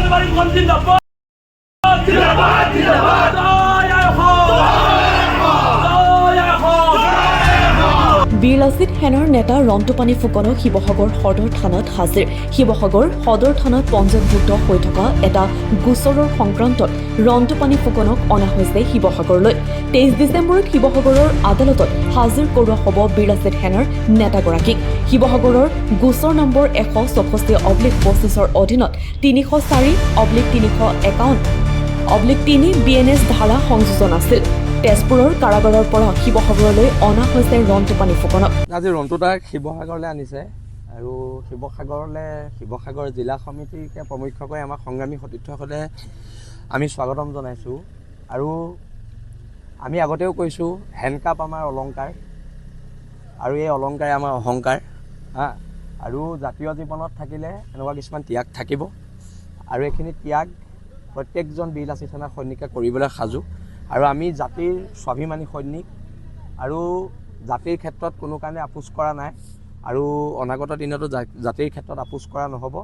জিন্দাবাদ, জিন্দাবাদ, জিন্দাবাদ। জয় অসম, জয় অসম। বীৰ লাচিত সেনাৰ নেতা ৰন্টুপানী ফুকনক শিৱসাগৰ সদৰ থানাত হাজিৰ। শিৱসাগৰ সদৰ থানাত পঞ্জীয়নভুক্ত হৈ থকা এটা গোচৰৰ সংক্ৰান্তত ৰন্টুপানী ফুকনক অনা হৈছে শিৱসাগৰলৈ। 23 ডিচেম্বৰত শিৱসাগৰৰ আদালতত হাজিৰ কৰোৱা হ'ব বীৰ লাচিত সেনাৰ নেতাগৰাকীক। শিৱসাগৰৰ গোচৰ নম্বৰ 164/25ৰ অধীনত 304/351/3 বিএনএছ ধাৰা সংযোজন আছিল। তেজপুৰৰ কাৰাগাৰৰ পৰা শিৱসাগৰলৈ অনা হৈছে ৰন্টুপানী ফুকনক। আজি ৰন্টু দাক শিৱসাগৰলৈ আনিছে আৰু শিৱসাগৰলৈ শিৱসাগৰ জিলা সমিতিকে প্ৰমুখ্যকৈ আমাৰ সংগ্ৰামী সতীৰ্থসকলে আমি স্বাগতম জনাইছোঁ। আৰু আমি আগতেও কৈছোঁ, হেণ্ডকাপ আমাৰ অলংকাৰ আৰু এই অলংকাৰে আমাৰ অহংকাৰ। হা, আৰু জাতীয় জীৱনত থাকিলে এনেকুৱা কিছুমান ত্যাগ থাকিব আৰু এইখিনি ত্যাগ প্ৰত্যেকজন বীৰ লাচিত সেনাৰ সৈনিকে কৰিবলৈ সাজু। আৰু আমি জাতিৰ স্বাভিমানী সৈনিক আৰু জাতিৰ ক্ষেত্ৰত কোনো কাৰণে আপোচ কৰা নাই আৰু অনাগত দিনতো জাতিৰ ক্ষেত্ৰত আপোচ কৰা নহ'ব।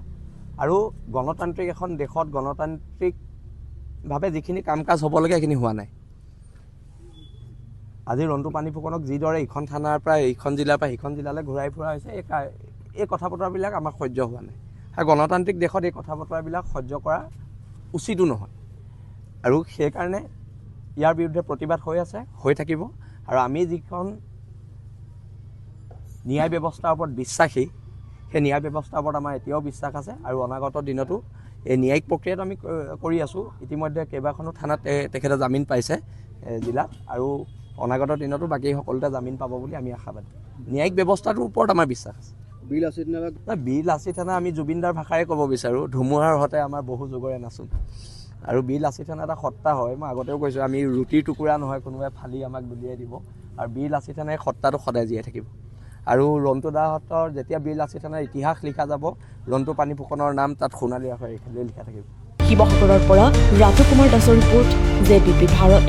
আৰু গণতান্ত্ৰিক এখন দেশত গণতান্ত্ৰিকভাৱে যিখিনি কাম কাজ হ'ব লাগে, সেইখিনি হোৱা নাই। আজি ৰন্টু পানী ফুকনক যিদৰে ইখন থানাৰ পৰা, এইখন জিলাৰ পৰা সিখন জিলালৈ ঘূৰাই ফুৰা হৈছে, এই কথা বতৰাবিলাক আমাক সহ্য হোৱা নাই। আৰু গণতান্ত্ৰিক দেশত এই কথা বতৰাবিলাক সহ্য কৰা উচিতো নহয় আৰু সেইকাৰণে ইয়াৰ বিৰুদ্ধে প্ৰতিবাদ হৈ আছে, হৈ থাকিব। আৰু আমি যিখন ন্যায় ব্যৱস্থাৰ ওপৰত বিশ্বাসী, সেই ন্যায় ব্যৱস্থাৰ ওপৰত আমাৰ এতিয়াও বিশ্বাস আছে আৰু অনাগত দিনতো এই ন্যায়িক প্ৰক্ৰিয়াটো আমি কৰি আছোঁ। ইতিমধ্যে কেইবাখনো থানাত তেখেতে জামিন পাইছে জিলাত আৰু অনাগত দিনতো বাকী সকলোতে জামিন পাব বুলি আমি আশাবাদী। ন্যায়িক ব্যৱস্থাটোৰ ওপৰত আমাৰ বিশ্বাস আছে। বীৰ লাচিত সেনাক নাই, বীৰ লাচিত সেনা, আমি জুবিনদাৰ ভাষাৰে ক'ব বিচাৰোঁ, ধুমুহাৰ সতে আমাৰ বহু যুগৰে নাচোন। আৰু বীৰ লাচিত সেনা এটা সত্তা হয়। মই আগতেও কৈছোঁ, আমি ৰুটিৰ টুকুৰা নহয়, কোনোবাই ফালি আমাক দলিয়াই দিব। আৰু বীৰ লাচিত সেনাই সত্তাটো সদায় জীয়াই থাকিব। আৰু ৰন্টু দাহঁতৰ যেতিয়া বীৰ লাচিত সেনাৰ ইতিহাস লিখা যাব, ৰন্টু পানী ফুকনৰ নাম তাত সোণালী আখৰেৰে লিখা থাকিব। শিৱসাগৰৰ পৰা ৰাতু কুমাৰ দাসৰ ৰিপৰ্ট, জেবিপি ভাৰত।